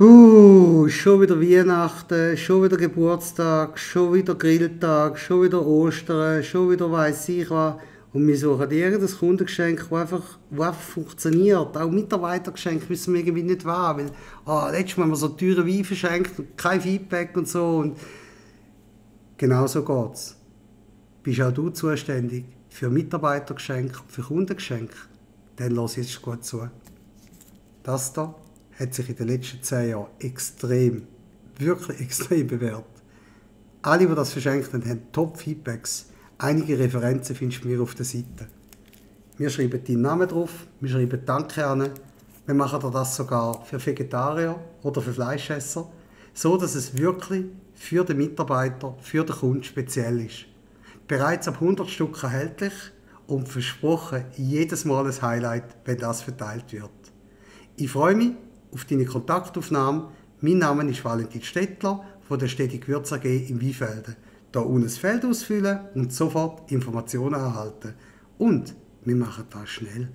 Schon wieder Weihnachten, schon wieder Geburtstag, schon wieder Grilltag, schon wieder Ostern, schon wieder weiss ich was. Und wir suchen irgendein Kundengeschenk, das einfach funktioniert. Auch Mitarbeitergeschenke wissen wir irgendwie nicht wahr. Weil, letztes Mal haben wir so teure Wein verschenkt und kein Feedback und so. Und genau so geht es. Bist auch du zuständig für Mitarbeitergeschenke, für Kundengeschenke? Dann lass jetzt gut zu. Das da hat sich in den letzten 10 Jahren extrem, wirklich extrem bewährt. Alle, die das verschenkt haben, haben Top-Feedbacks. Einige Referenzen findest du mir auf der Seite. Wir schreiben deinen Namen drauf, wir schreiben Danke an. Wir machen dir das sogar für Vegetarier oder für Fleischesser, so dass es wirklich für den Mitarbeiter, für den Kunden speziell ist. Bereits ab 100 Stück erhältlich und versprochen jedes Mal ein Highlight, wenn das verteilt wird. Ich freue mich auf deine Kontaktaufnahme. Mein Name ist Valentin Stettler von der Stetig Gewürz AG in Weinfelden. Hier unten das Feld ausfüllen und sofort Informationen erhalten. Und wir machen das schnell.